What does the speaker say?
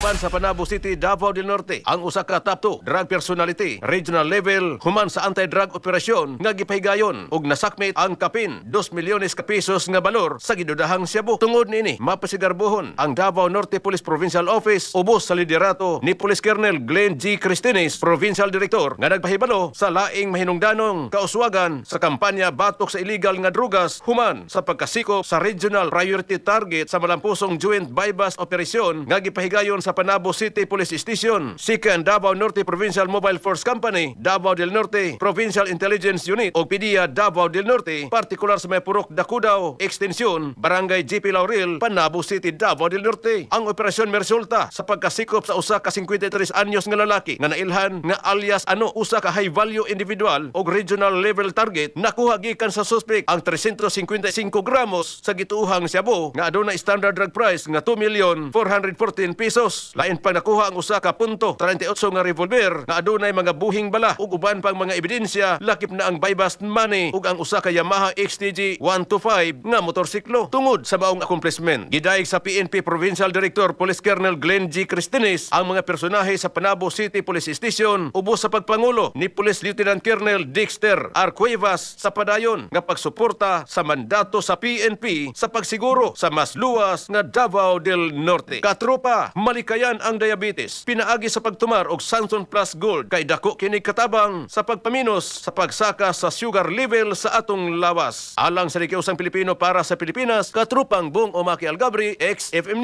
Pan sa Panabo City, Davao del Norte, ang usa ka top 2 drug personality regional level human sa anti-drug operasyon nga gipahigayon ug nasakmit ang kapin 2 milyones ka pesos nga balor sa gidudahang shabu. Tungod niini, mapasigarbuhon ang Davao Norte Police Provincial Office ubos sa liderato ni Police Colonel Glenn G. Cristines, Provincial Director, nga nagpahibalo sa laing mahinungdanong kauswagan sa kampanya batok sa illegal nga drugas human sa pagkasikop sa regional priority target sa malampusong joint buy-bust operasyon nga gipahigayon sa Panabo City Police Station, Second Davao Norte Provincial Mobile Force Company, Davao del Norte Provincial Intelligence Unit o PDEA Davao del Norte, partikular sa may Purok Dakudaw, Extension, Barangay GP Laurel, Panabo City, Davao del Norte. Ang operasyon meresulta sa pagkasikop sa usa ka 53 anyos nga lalaki nga nailhan nga alias ano, usa ka high value individual og regional level target. Nakuha gikan sa suspect ang 355 gramos sa gituohang shabu nga aduna standard drug price nga 2 million 414 pesos. Lain pang nakuha ang usa ka .38 nga revolver nga adunay mga buhing bala ug uban pang mga ebidensya, lakip na ang buy-bust money ug ang usa ka Yamaha XTG 125 nga motorsiklo. Tungod sa maong accomplishment, gidayeg sa PNP Provincial Director Police Colonel Glenn G. Cristines ang mga personahe sa Panabo City Police Station ubos sa pagpangulo ni Police Lieutenant Colonel Dexter R. Cuevas sa padayon nga pagsuporta sa mandato sa PNP sa pagsiguro sa mas luwas nga Davao del Norte. Katropa, malikayan ang diabetes pinaagi sa pagtumar og Sanson Plus Gold kay dako kini katabang sa pagpaminos sa pagsaka sa sugar level sa atong lawas. Alang sa Likiusang Pilipino para sa Pilipinas, katrupang Bong Omaki Algabri, XFM.